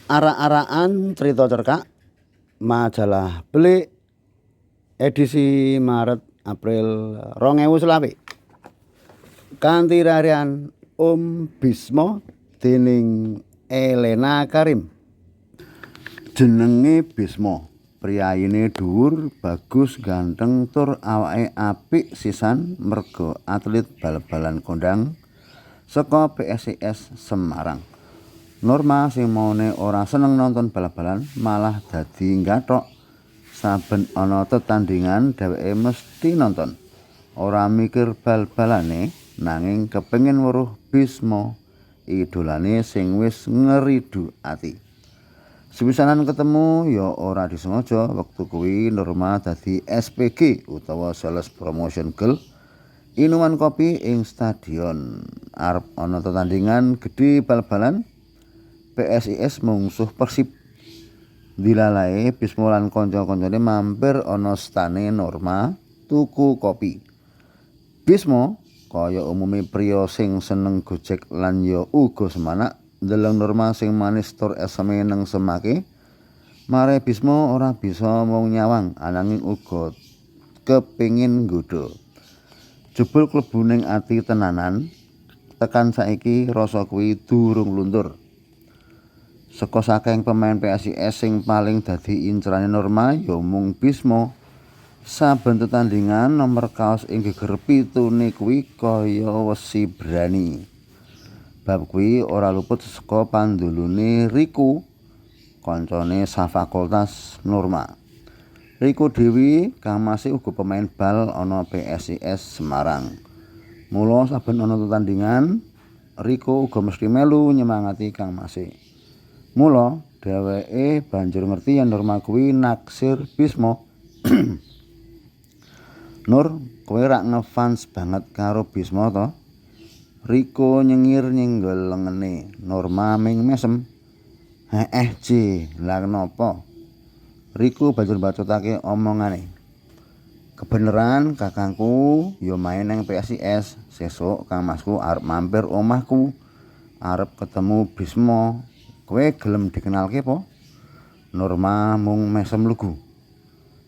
Arak-arakan Crita Cerkak, Majalah Belik, edisi Maret April 2025. Kanthi rarian Om Bisma dening Elena Karim. Jenenge Bisma, priyayine dhuwur, bagus, ganteng tur awake apik sisan merga atlet bal-balan kondang saka PSIS Semarang. Norma sing maune ora seneng nonton bal-balan malah dadi nggathok. Saben ana tetandhingan dheweke mesti nonton. Ora mikir bal-balane nanging kepengin weruh Bisma, idolane sing wis ngridu ati. Sepisanan ketemu ya ora disengaja, wektu kuwi Norma dadi SPG utawa Sales Promotion Girl inuman kopi ing stadion. Arep ana tetandhingan gedhe bal-balan PSIS mungsuh Persib. Dilalae Bisma lan kanca-kancane mampir ana stane Norma tuku kopi. Bisma kaya umume priya sing seneng gojek lan ya uga semanak ndeleng Norma sing manis tur eseme nengsemake. Mare Bisma ora bisa mung nyawang ananging uga kepingin nggodha. Jebul klebu ning ati tenanan, tekan saiki rasa kuwi durung luntur. Saka saking pemain PSIS sing paling dadi incerane Norma ya mung Bisma. Saben tetandhingan nomer kaos ing geger pitune kuwi kaya wesi brani. Bab kuwi ora luput saka pandulune Riko, kancane safakultas Norma. Riko Dewi kang masih uga pemain bal ana PSIS Semarang. Mula saben ana tetandhingan, Riko uga mesti melu nyemangati kang mase. Mula dheweke banjur ngerti yen Norma kuwi naksir Bisma. Nur, kowe rak ngefans banget karo Bisma to? Riko nyengir nyenggol lengene. Norma ming mesem. Heeh, J. Lah kenapa? Riko banjur mbacutake omongane. Kebeneran kakangku ya main nang PSIS. Sesuk kangmasku arep mampir omahku. Arep ketemu Bisma. Kowe gelem dikenalke po? Norma mung mesem lugu.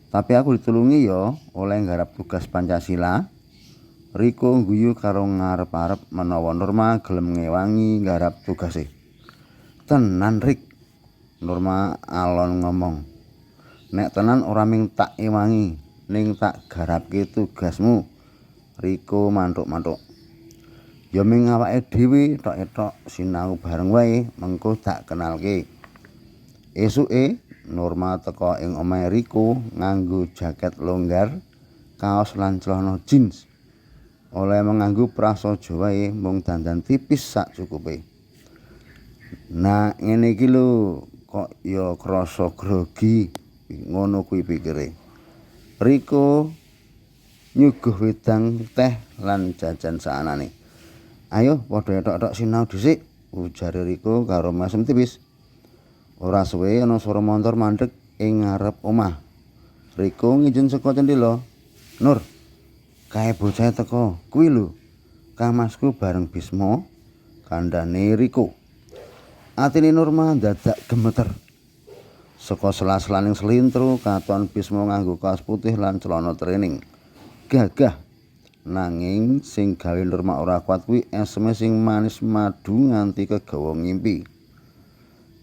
Tapi aku ditulungi ya oleh nggarap tugas Pancasila. Riko ngguyu karo ngarep-arep menawa Norma gelem ngewangi nggarap tugase. Tenan, Rik. Norma alon ngomong. Nek tenan ora ming tak ewangi, ning tak garapke tugasmu. Riko manthuk-manthuk. Ya ming awake dhewe tok-etok sinau bareng wae, mengko tak kenalke. Esuke Norma teka ing omahe Riko nganggo jaket longgar, kaos lan celana jeans. Oleh menganggo prasaja wae mung dandan tipis sak cukupe. Nah, ngene iki lho kok ya krasa grogi, ngono kuwi pikire. Riko nyuguh wedang teh lan jajan saanane. Ayo padha ethok-ethok sinau dhisik, ujare Riko karo mesem tipis. Ora suwe ana swara montor mandheg ing ngarep omah. Riko nginjen saka cendhela. Nur, kae bocahe teka. Kuwi lho, kangmasku bareng Bisma, kandhane Riko. Atine Norma dadak gemeter. Saka sela-selaning slintro katon Bisma nganggo kaos putih lan celana training. Gagah. Nanging sing gawe Norma ora kuat kuwi eseme sing manis madu nganti kegawa ngimpi.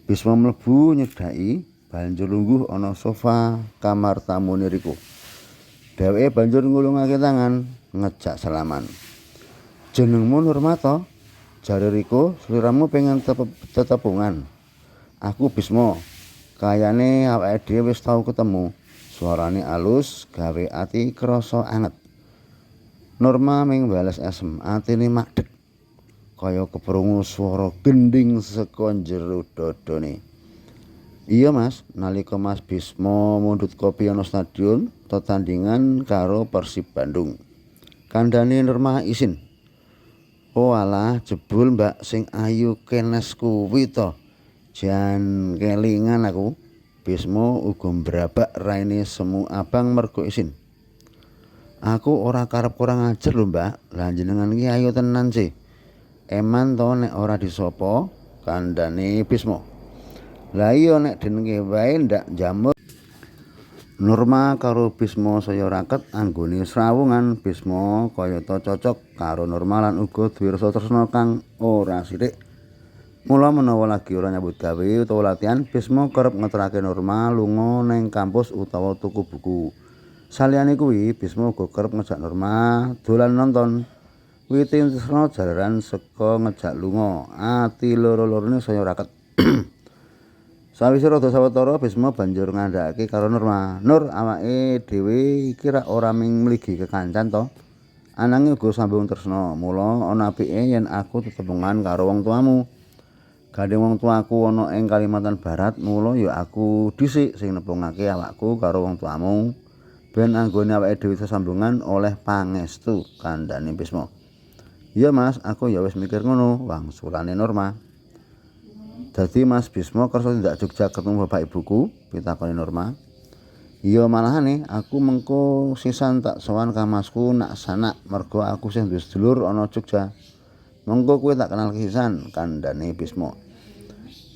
Bisma mlebu nyedhaki banjur lungguh ana sofa kamar tamune Riko. Dheweke banjur ngulungake tangan ngejak salaman. Jenengmu Norma to? Jare Riko, sliramu pengen tetepungan. Aku Bisma. Kayane awake dhewe wis tau ketemu. Suarane alus gawe ati krasa anget. Norma ming bales esem, atine madeg. Kaya keprungu swara gendhing saka njero dadane. Iya Mas, nalika Mas Bisma mundhut kopi ana stadion tetandhingan karo Persib Bandung. Kandhane Norma isin. Oh alah, jebul mbak sing ayu kenes kuwi to. Jan kelingan aku. Bisma uga mbrabak raine semu abang mergo isin. Aku ora karep kurang ajar lho, Mbak. Lah jenengan iki ayu tenan sih. Eman to nek ora disapa, kandhane Bisma. Lah iya nek denenge wae ndak njamur. Norma karo Bisma saya raket anggone srawungan. Bisma kayata cocok karo Norma lan uga duwe rasa tresna kang ora sithik. Mula menawa lagi ora nyambut gawe utawa latihan, Bisma kerep ngeterake Norma lunga neng kampus utawa tuku buku. Saliyane kuwi, Bisma uga kerep ngejak Norma dolan nonton. Witing tresna jalaran saka ngejak lunga, ati loro-lorone saya raket. Sawise rada sawetara, Bisma banjur ngandhakake karo Norma. "Nur, awake dhewe iki rak ora ming mligi kekancan to? Ananging uga sambung tresna. Mula ana apike yen aku tetepungan karo wong tuamu. Gandheng wong tuaku ana ing Kalimantan Barat, mula ya aku dhisik sing nepungake awakku karo wong tuamu. Ben anggone awake dhewe sesambungan oleh pangestu," kandhane Bisma. "Iya Mas, aku ya wis mikir ngono," wangsulane Norma. "Dadi Mas Bisma kersa tindak Jogja ketemu bapak ibuku?" pitakone Norma. "Iya malahane, aku mengko sisan tak sowan kangmasku nak sanak merga aku sing duwe sedulur ana Jogja. Mengko kowe tak kenalke sisan," kandhane Bisma.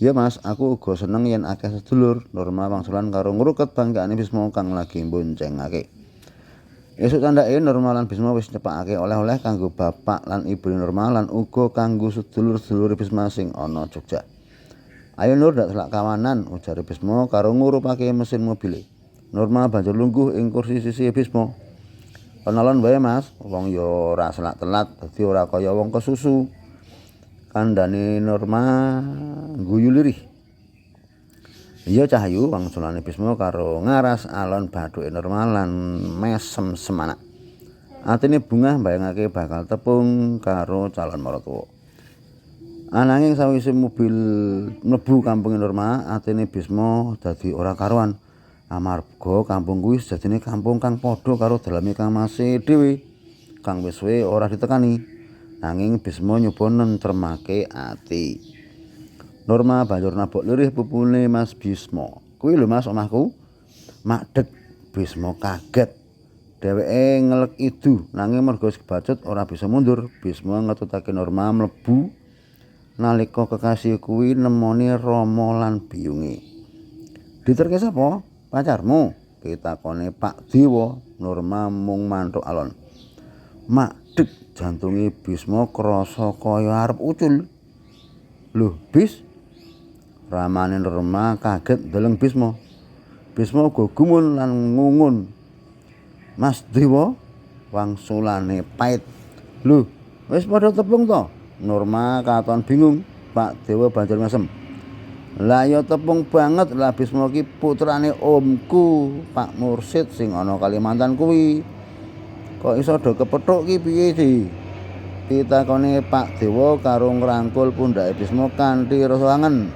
"Iya Mas, aku uga seneng yen akeh sedulur," Norma wangsulan karo ngruket bangkane Bisma kang lagi mboncengake. Esuk candhake Norma lan Bisma wis nyepakake oleh-oleh kanggo bapak lan ibune Norma lan uga kanggo sedulur-sedulure Bisma sing ana Jogja. "Ayo Nur, ndak selak kawanan," ujare Bisma karo ngurupake mesin mobile. Norma banjur lungguh ing kursi sisihe Bisma. "Kenalan wae Mas, wong ya ora selak telat, dadi ora kaya wong kesusu," kandhane Norma ngguyu lirih. "Iya Cahyu," wangsulane Bisma karo ngaras alon bathuke Norma lan mesem semanak. Atine bungah mbayangake bakal tepung karo calon maratuwa. Ananging sawise mobil mlebu kampunge Norma, atine Bisma dadi ora karuan. Amarga kampung kuwi sejatine kampung kang padha karo daleme kangmase dhewe, kang wis suwe ora ditekani. Nanging Bisma nyoba nentremake ati. Norma banjur nabok lirih pupune Mas Bisma. "Kuwi lho Mas omahku." Makdeg Bisma kaget. Dheweke ngelek idu, nanging merga wis kebacut ora bisa mundur. Bisma ngetutake Norma mlebu nalika kekasih kuwi nemoni rama lan biyunge. "Diterke sapa? Pacarmu?" pitakone Pak Dewa. Norma mung manthuk alon. Makdeg jantunge Bisma krasa kaya arep ucul. "Lho, Bis?" Ramane Norma kaget ndeleng Bisma. Bisma uga gumun lan ngungun. "Mas Dewa," wangsulane pait. "Lho, wis padha tepung to?" Norma katon bingung. Pak Dewa banjur mesem. "Lah ya tepung banget, lah Bisma ki putrane omku, Pak Mursid sing ana Kalimantan kuwi. Kok iso do kepethuk ki piye sih?" pitakone Pak Dewa karo ngrangkul pundhake Bisma kanthi rasa kangen.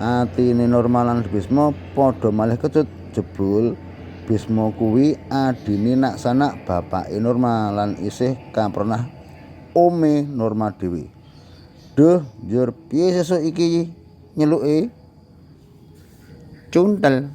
Atine Norma lan Bisma padha malih kecut, jebul Bisma kuwi adine nak sanak bapake Norma lan isih kaprenah ome Norma dhewe. "Duh, njur piye sesuk iki nyeluke?" Cuntel.